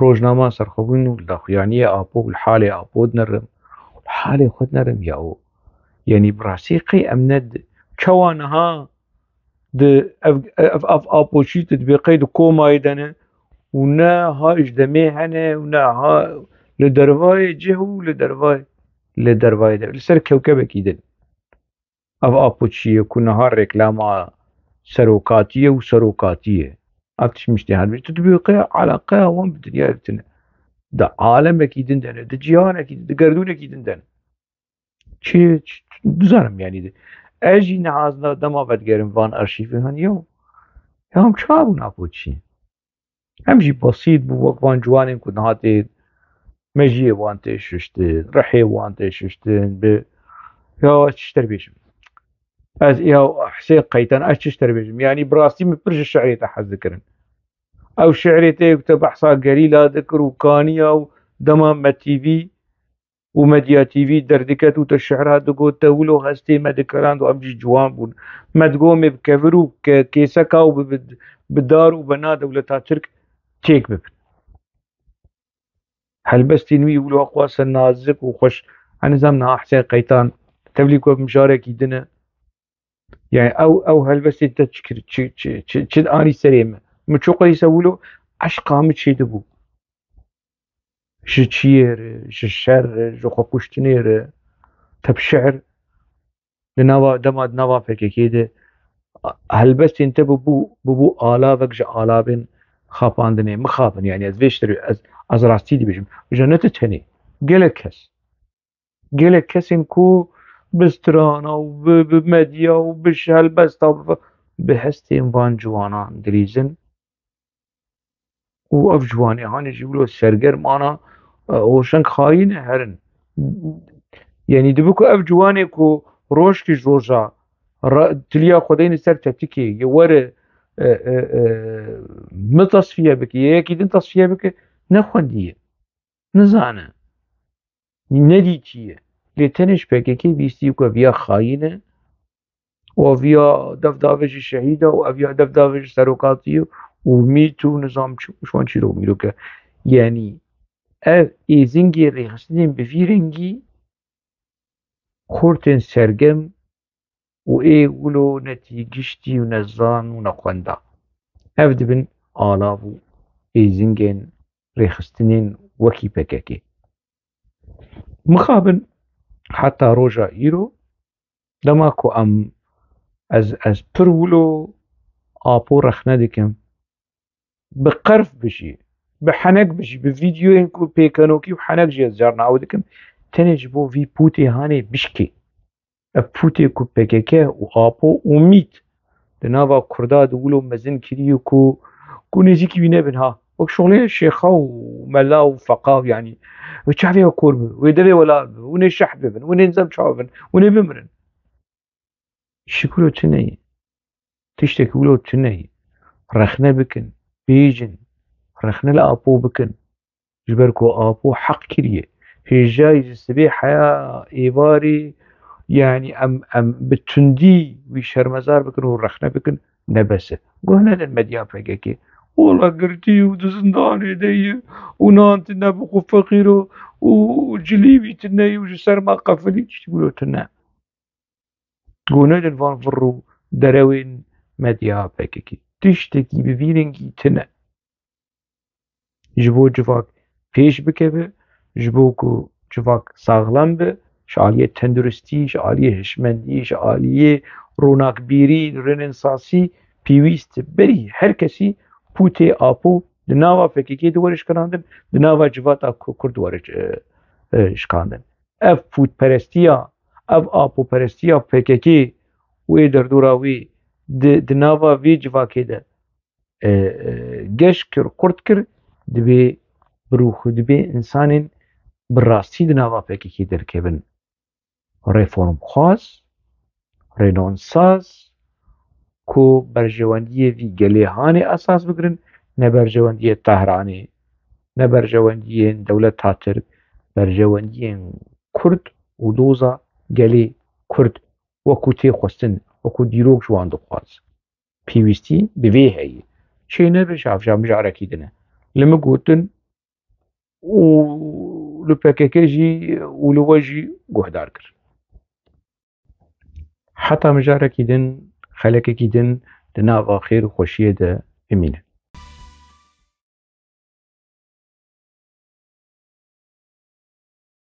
rojnama serxwebûn û li daxuyaniyê Apo û li halê Apo dinerim. Li halê xwe dinerim ya o. Yanî bi rastî qey em ne di-, çawa niha di ev, ev, ev Apoçî tu dibê qey di komayê de ne û ne ha ji demê hene û ne ha li dervayê cih û li dervayê, li dervayê de, li ser kewkebekî din. Ev Apo çi ye ku niha reklama serokatiyê û serokatiyê? Ev tişt miştê herbî. Tu dibî qeya eleqeya wan bi dinyayê tune. Di alemekî din de ne, di cîhanekî, di gerdûnekî din de ne. Çi, çi, nizanim yanî de. Ez jî niha ez dema vedigerim van arşîvê han, yo. Ya em çawa bûn Apo çi? Em jî besît bû, wek van ciwanên ku niha tê mejiyê wan tê şiştin, rihê wan tê şiştin, bi, ya ez çi ji te bêjim? Ez, ya Husê Qeytan, ez çi ji te bêjim? Yanî bi rastî min pir ji şi'rê te hez dikirin. Ew şi'rê te ku te behsa gerîla dikir û kaniya û dema Me T V û Medya T V derdiket û te şi'ra digot, te wilo hestê me dikerand û em jî ciwan bûn. Me digot, em ê bi kevir û ke-, kêseka û bi, bi, bi dar û bena dewleta Tirk têk bibin. Helbestên wî wilo heqwase nazik û xweş. Enî zam niha Husê Qeytan tevlî ku bi mijarekî din e. Yani ew, ew helbestê te çi kir, çi, çi, çi, çi anî serê min? Min çi qeyse wilo eşqa min çêdibû. Ji çiyê re, ji şer re, ji xwekuştinê re, te bi şi'r li nava, dema di nava P K K de helbestên te bibû, bibû alavek ji alavên xapandinê. Mixabin, yani ez vê şerê, ez, ez rastî dibêjim. Ji ne tu tenê. Gelek kes. Gelek kesên ku bi strana û bi, bi medya û bi helbesta, bi, bi hestên van ciwanan dilîzin û ev ciwanê hanê jî wilo sergerm ana, e, hoşeng xayîn e herin. Yanî dibi ku ev ciwanê ku roj ki ji roja ra-, tiliya xwe deyne ser tetikê, yê were, e, e, e, min tasfiye bike, yê yekî din tasfiye bike, nexwendiye, nizane, nedîtiye. Lê tenê ji P K K bîstî ku ev ya xayîn e, û ev ya dev davêjî şehîd e, û ev ya dev davêjî serokatî û mît û nizam çi, ji wan çîrok mîrok e. Yanî ev êzingê rêxistinên bi vî rengî xortên sergem û ê wilo netî giştî û nezan û nexwenda. Ev dibin alav û êzingên rêxistinên wekî P K K. Mixabin heta roja îro, dema ku em, ez, ez pir wilo Apo rexne dikim, bi qerf bijî, bi henek bijî, bi vîdyoyên ku pêkenokî û henek jî ez carna ew dikim, tenê ji bo vî pûtê hanê bişkê. Ev pûtê ku P K K û Apo û mît di nava Kurda de wilo mezin kiriye ku, ku nêzîkî wî nebin ha. Wek şolê şêxa û mela û feqa û yanî. Wê çavê we kor bi, wê devê we lar bi, hûn ê şeh bibin, hûn ê nizam çawa bin, hûn ê bimirin. Şikilo tune ye. Tiştekî wilo tune ye. Rexne bikin, bêjin, rexne li Apo bikin. Ji ber ku Apo heq kiriye. Hêjayî ji sibê heya êvarê, yanî em, em bi tundî wî şermezar bikin û rexne bikin, ne bes e. Guh nedin medya P K K. Wela girtî û di zindanê de ye û nan tine bi xwe feqîr û, û cilî wî tine ye û ji ser me qefilî tiştî wilo tune. Guh nedin van vir û derewên medya P K K. Tiştekî bi vî rengî tine. Ji bo civak pêş bikeve, ji bo ku civak saxlem be, ji aliyê tenduristî, ji aliyê hişmendî, ji aliyê ronakbîrî, renesansî, pêwîst e berî her kesî pûtê Apo di nava P K K de were şikandin, di nava civata ku-, Kurd were, e, e, şikandin. Ev pûtperestiya, ev Apoperestiya P K K û ê derdora wê di, di nava vê civakê de e, e, geş kir, qurt kir, dibê bi rû xwe, dibê insanên bi rastî di nava P K K derkevin. Reformxwaz, rênonsaz, ku berjewendiyê vî gelê hanê esas bigirin, ne berjewendiyê Tehranê, ne berjewendiyên dewleta Tirk, berjewendiyên Kurd û doza gelê Kurd, wekû tê xwestin, wekû dîrok ji wan dixwaz. Pêwîstî bi vê heye. Çê nebe şav, şav mijarekî din e. Li min gotin û li P K K jî û li we jî guhdar kir. Heta mijarekî din, xelekekî din di nava xêr û xweşiyê de bimînin.